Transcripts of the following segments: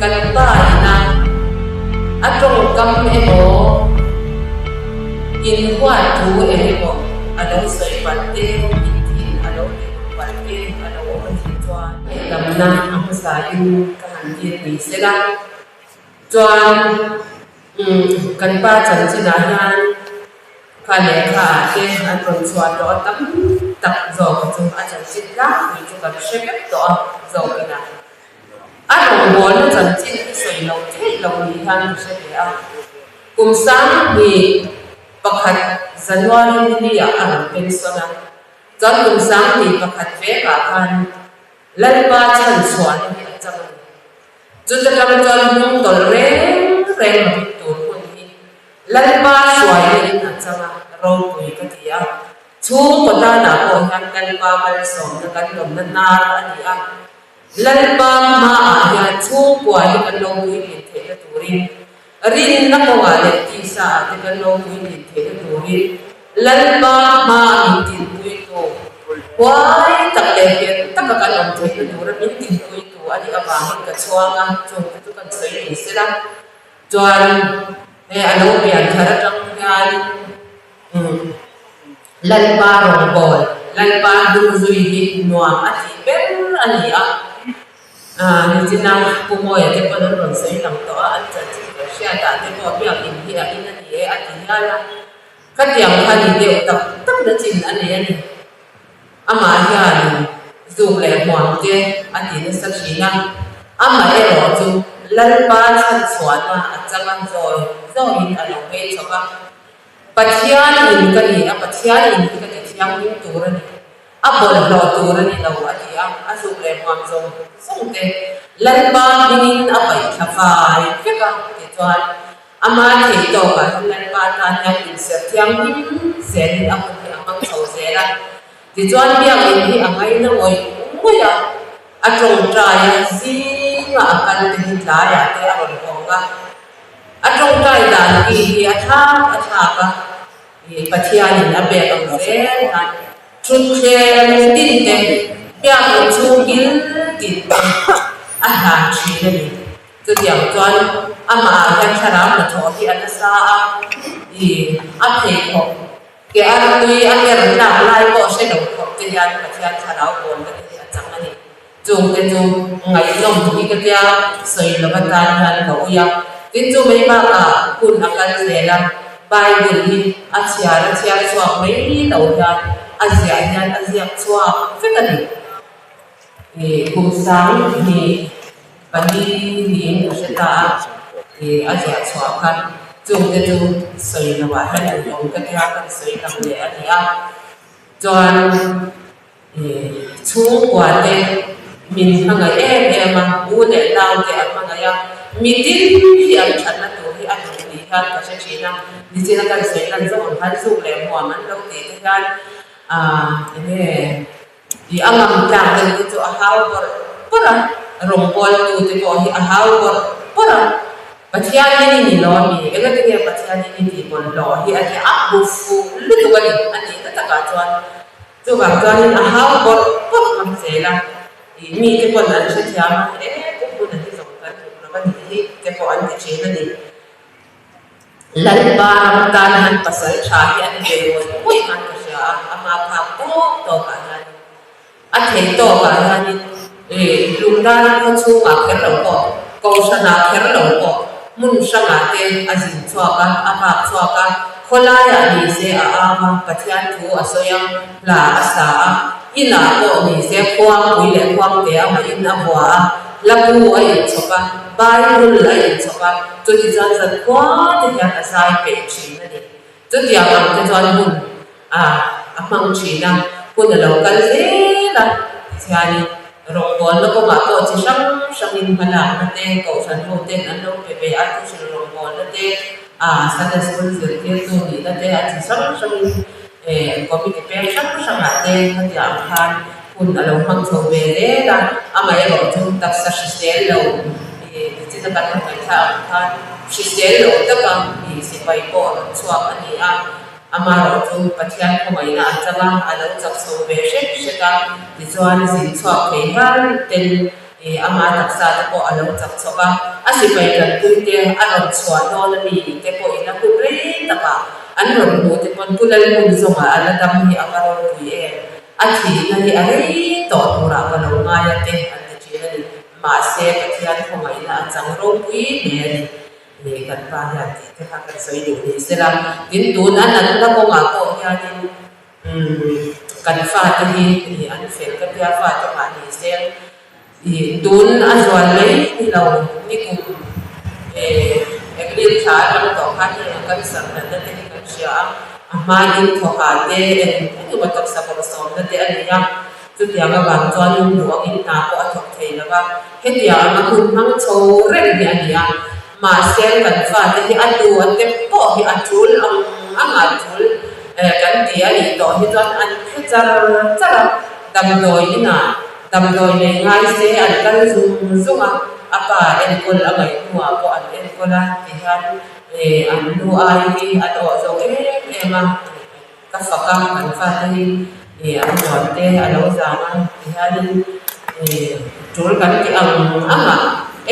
Kan pa ina a tawngkam emaw, inhuat thu eng emaw a lo sawi palh te, inthin a lo ti ur palh te a lo awm a nih chuan ngaihdamna a hmasain ka han dil ni sela. Chuan kan pa chanchinah hian kha lehkha ah te an rawn chhuah tawh a tam tak zawk chu a chanchin tlangpui chu kan hre vek tawh a zawk inah. A rawngbawlna chanchin hi sawi loh theih loh ni hian ka hre ve a. Kum 2001 January ni li ah a rawn pension a, chuan kum 2001 vekah khan Lalpa chhanchhuahna hi a chang a ni. Chuta tang chuan hnung tawlh reng reng lovin tur hun hi Lalpa hruaina in a chang a, ropui ka ti a. Chhungkaw tanah pawh hian Lalpa malsawmna kan lawmna hnar a ni a. Lalpa hmaah hian chhungkua hi kan lo puitlin theihna turin, rinna kawngah leh tisa ah te kan lo puitlin theihna turin Lalpa hmaa min tinpuitu, huai tak leh nghet taka kan awm theihna tura min tinpuitu a nih avangin ka chhuang a, chungte chu kan sawi ni sela. Chuan he a lo pian thar atang hian Lalpa rawngbâwl, Lalpa hnungzui hi nuam a tih ber a ni a. Nichina Pu Mawia te pawn an rawn sawi lang tawh a, an chanchin kan hriatah te pawh biakin hi a in a ni e a ti hial a. Khatiang kha ni deuh tak tak na chin a nei a ni. Amah hian zuk leh hmuam te a ti nasa thin a, amah erawh chu Lalpa chhanchhuahna a chang a, zawi zawiin a lo vei chawk a. Pathian in ka ni a, Pathian in hi ka ti thianghlim tur a ni, a bawlhhlawh tur a ni lo a ti a, a zuk leh hmuam zawng zawng te Lalpa hmingin a paih thla fai vek a, tichuan Ama theih tawkah hian Lalpa tan hian inserh thianghlim zelin a hun hi a hmang chho zel a. Tichuan biakinn hi a ngaina ngawih ngawih a, a tawngtai a, zinga a kal te hi tlaiah te a rawn hawng a. A tawngtai dan hi hi a thlak a thlak a, ih Pathianin a pek ang zel hian thutthleng tin te, biakinn chhung kil tin te a hlan thin a ni. Chutiang chuan amah ah hian thlarau hnathawh hi a nasa a, ih a pheikhawk ke a tui a ker tlak lai pawh hre lo khawp te hian Pathian thlarau bawnna te hi a chang a ni. Chungte chu ngaihnawm hi ka tia sawi lo atan hian ka ui a. Tin chu mai bakah hun a kal zel a, Bible hi a chhiar a chhiar chhuak mai lo hian a ziah hian a ziak chhuak vek a ni. Ih kum 2000 niin ka hre ta a, ih a ziah chhuah kha chungte chu sawi lo ah hian an awm ka tia kan sawi lang leh a ni a. Chuan Chhungkua te min hmangaih em em a, u leh nau te an hmangaih a, mitin hi an thatna tur hi a duh tih hian ka hre thin a, nichina kan sawi lan zawng ang khan zuk leh hmuam an lo tih te hian aah enge ih a ngam tlak deuh te chu a hau bawrh bawrh a, rawngbawltu te pawh hi a hau bawrh bawrh a. Pathianin i ni lo a mi? Engati nge Pathianin i tih bawlhhlawh hi a ti a bu fuh lutuk a ni, a tihna takah chuan chuvang chuanin a hau bawrh bawrh ngam zel a, ih mite pawn an hrethiam a, e pu hmun a hi zawng kan tluk lo a nih hi te pawh an ti thin a ni. Lalpa ram tan han pasal tha hi an ve ngawih ngawih khan ka hria a, ama phak tawk tawkah hianin A theih tawkah hianin lungdar khaw chhungah kher lo pawh, kohhranah kher lo pawh, hmun hrangah te a zin chhuak a, a vak chhuak a, khawlaiah ni se a au a, Pathian thu a sawi a, hla a sa a, inah pawh ni se khuangpui leh khuangte amahin a vua a, hlabu a inchhawp a, Bible a inchhawp a, chuti chuan zankhua te hian a zai peih thin a ni. Chutiang ang te chuan hun a a hmang thin a, hun a lo kal zel a, tihianin rawngbawlna kawngah pawh chi hrang hrangin hmalakna te, kohhran ho ten an lo pe ve a, thuhrilh rawngbawlna te, a Sunday School zirtirtu nihna te a chi hrang hrangin eh committee peng hrang hrangah te khatiang ang khan hun a lo hmang chho ve zel a, amaherawhchu taksa hrisel lo ih nichin a kan rawn ngaihthla ang khan hrisel lo taka ih sipai pawh a rawn chhuak a ni a, amaherawhchu Pathian khawngaihna a chang a, a lo chak chho ve hrek hrek a, tichuan zin chhuak thei hial ten. Ih ama taksa te pawh a lo chak chho va, a sipai tanpuite a rawn chhuah dawn a mi te pawhin a hun rei takah an rawn hmuh te pawn Pu Lalhmunzawngah a la dam hi a va ropui em? A thihna hi a rei tawh turah ka lo ngai a te an ti thin a ni. Mahse Pathian khawngaihna a chang ropui hle a ni. Ih kan pa hian tih te kha kan sawi duh ni sela, tin tun a natna kawngah pawh hianin Umm kan fate hi ih an fel ka tia fate mah ni se ih tun a zual mai ni lo ni kum eh April thla atang tawh khan heng a cancer natna te hi kan hria a, a hma in thawha te eng engemaw taksa bawrhsawmna te a nei a, chutiang avang chuan lung duh angin hna pawh a thawk thei lo va, hetiang anga hun hmang chho reng hi a ni a. Mahse kan fate hi a tu a te pawh hi a tul ang ang a tul kan ti a nih tawh hi chuan an phe char char a, damdawi inah damdawi nei ngai se an kal zung zung a, a pa enkawl a ngaih hnuah pawh an enkawl a ti hian an nu ai hi an awh zawk em em a. Ka fak a, kan fate hi ih an huan te a lo zang a tihianin ih tul kan ti ang ang a,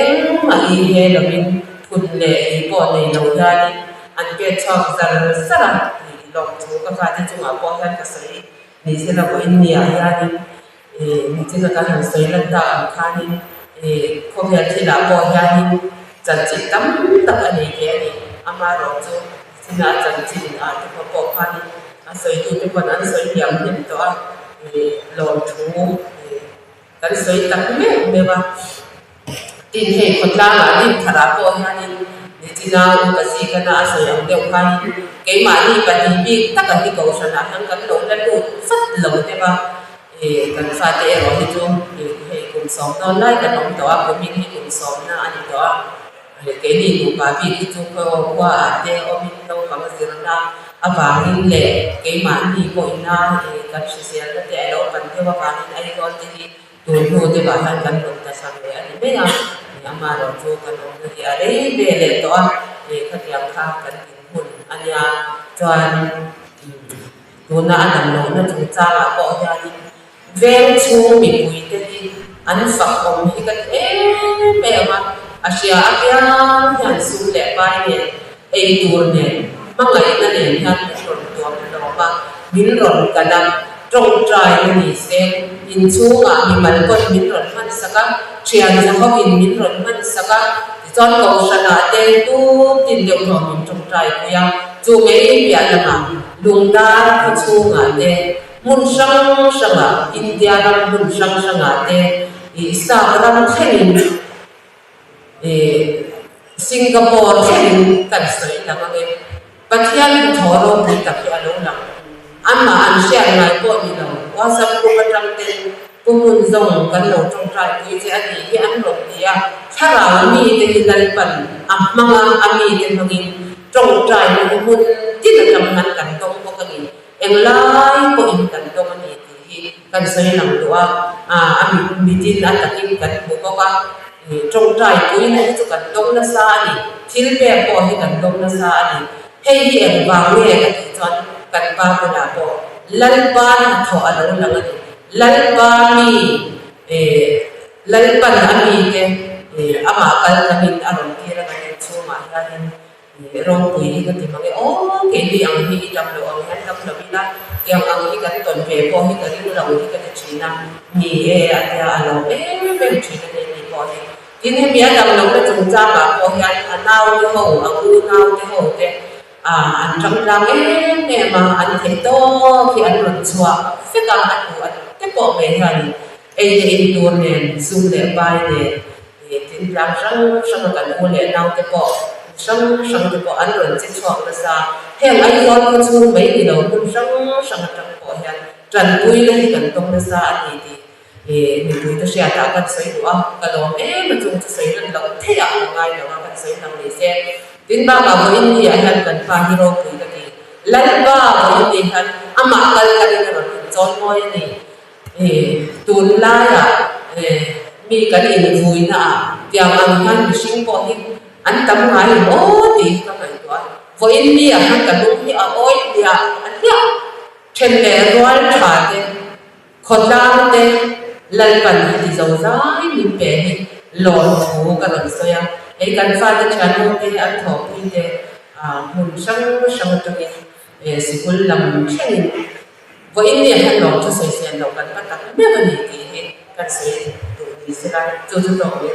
engmah ih he lovin phun leh ih pawh nei lo hianin an pek chhuak zar zar a ih lawmthu ka fate chungah pawh hian ka sawi ni se la pawhin ni ah hianin ih nichina kan han sawi lan tak ang khanin ih khawvel thilah pawh hianin chanchin tam tak a nei thei a ni, amaherawhchu. China chanchin ah te pawh pawh khanin a sawitute pawn an sawi hliam hnem tawh a, ih lawmthu ih kan sawi tak meuh meuh a. Tin hei khawtlangah lim tharah pawh hianin Nichina upa zikana a sawi ang deuh khanin keimahni pahnih bik taka hi kohhranah hian kan lo la lut vat lo deuh a, ih kan fate erawh hi chu ih hei kum sawm dawn lai kan awm tawh a, kumin hi kum sawmna a ni tawh a. Keini nupa bik hi chu khua ah te awmin naupang zirna avangin leh keimahni pawhina kan hriselna te a lo pan deuh avangin Aizawl te hi tun hnu deuhah hian kan rawn ta sak leh a ni mai a, amaherawh chu kan awmna hi a rei ve leh tawh a, khatiang kha kan dinhmun a nia. Chuan tuna a damlohna chungchangah pawh hianin Veng chhung mipuite hi an fak awm hi ka ti em em a, a hria apiang hian sum leh pai nen, ei tur nen, hmangaihna nen hian min rawn tuam hlawm a, min rawn kan a, tawngtaina ni se, inchhungah mimal pawn min rawn hmansak a, thian zahovin min rawn hmansak a, tichuan kohhranah te tum tin deuh hlawm min tawngtai pui a, chu mai piah lamah lungdar khaw chhungah te, Hmun hrang hrangah, India ram hmun hrang hrangah te, ih Sap ram thlengin, ih Singapore thlengin kan sawi lang ang e. Pathian hnathawh ropui tak hi a lo lang. Amah an hriat ngai pawh ni lo, WhatsApp group atang ten Pu hmun zawng kan lo tawngtai pui che a tih hi an rawn ti a, thlarau mite hi Lalpan a hmang a, a mite hmangin tawngtaina hi hmun tin atang hian kan tawng bawk a ni. Englai pawhin kan dawng a ni tih hi kan sawi lang duh a, a mitin a takin kan hmu bawk a, tawngtai puina hi chu kan dawng nasa a ni, thil pek pawh hi kan dawng nasa a ni. Hei hi engvang nge ka tih chuan kan pa bulah pawh Lalpa hnathawh a lo lang a ni. Lalpa mi Lalpan a mite amah kal tlangin a rawn tir a kan inchhungah hianin Ropui hi ka ti mang e aw, keini ang hi i dam loh ang hian dam lo ila, tiang ang hi kan tawn ve pawh hi ka ring lo hi ka ti thin a, ni e a tia a lawm em em thin a ni ni pawh hi. Tin hemi a dam lohna chungchangah pawh hian a naute ho, a unaute ho te an tangtlang em em a, an theih tawk hi an rawn chhuah vek a, a tu a te pawh mai hianin ei leh in tur nen, sum leh pai nen, Tin tlang hrang hranga kan u leh naute pawh hrang hrang te pawh an rawn che chhuak nasa. Heng Aizawl khaw chhung mai ni lo hmun hrang hrang atang pawh hian tanpuina hi kan tawng nasa a ni tih mipuite hriatah kan sawi duh a, ka lawm em a chung chu sawi lan loh theih ah ka ngai lo a kan sawi lang ni se. Tin bakah vawiin ni ah hian kan pa hi ropui ka ti. Lalpa vawiin ni hian amah kal tlakin a rawn inchawn mawi a ni. Tunlaiah mi kan invuinaah tiang ang hian mihring pawh hi an tam ngai em aw tih hi ka ngaihtuah a. Vawiin mi ah hian ka lung hi a awi hliah hliah. Then leh rual tha te, khawtlang te. Lalpan heti zozai min pe hi lawmthu ka rawn sawi a, hei kan fate thianho te an thawhpui te hmun hrang hrang atangin sikul lam thlengin vawiin nge han lawmthu sawi sian loh kan pa tak meuh a ni tih hi kan sawi duh ni sela chu chu tawk mai.